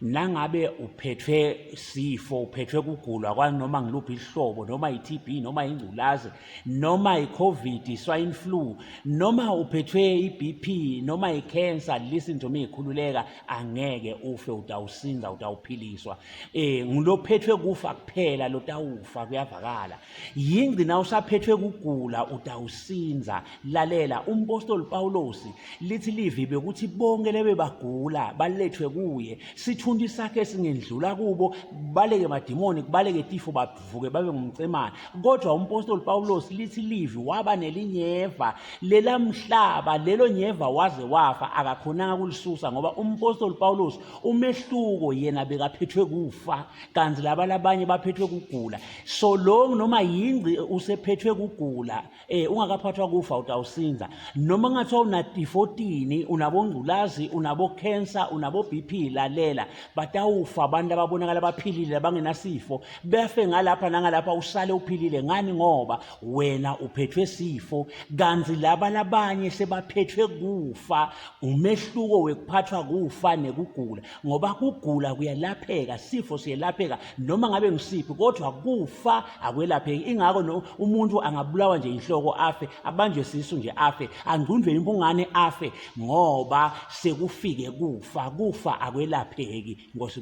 Nangabe uphethwe sifo, uphethwe kugula kwanoma ngiluphi ihlobo, noma i-TB, noma ingculazi, noma i-COVID, swine flu, noma uphethwe i-BP, noma i-cancer, listen to me, khululeka, angeke ufe, utawusinda, utawuphiliswa. Eh ngilophethwe kufa kuphela lotawufa, kuyavakala. Yingcina usaphethwe kugula utawusinza. Lalela umpostoli Paulosi lithi livi bekuthi bonke lebebagula balethwe kuye, sithunti sakhe singendlula kubo, kubaleke madimoni, kubaleke tifo, bavuke babe ngumcemane. Kodwa umpostoli Paulos lithi livi waba nelinyeva lelamhlaba, lelo nyeva waze wafa akakhonanga kulisusa, ngoba umpostoli Paulos umehluko yena bekaphethwe kufa, kanti laba labanye baphethwe kugula. So long noma yingci usephethwe kugula, eh ungakaphathwa kufa utawusinza. Noma ngathiwa una 14, unabo ngculazi, unabo cancer, unabo BP, lalela, batawufa abantu ababonakala baphilile abangenasifo, befe ngalapha nangalapha, usale uphilile. Ngani? Ngoba wena uphethwe sifo, kanti laba labanye sebaphethwe kufa. Umehluko wekuphathwa kufa nekugula, ngoba kugula kuyalapheka, sifo siyelapheka noma ngabe ngisiphi, kodwa kufa akwelapheki. Ingakho no, umuntu angabulawa nje inhloko afe, abanjwe sisu nje afe, angcundwe impungane afe, ngoba sekufike kufa. Kufa akwelapheki. Nkosi.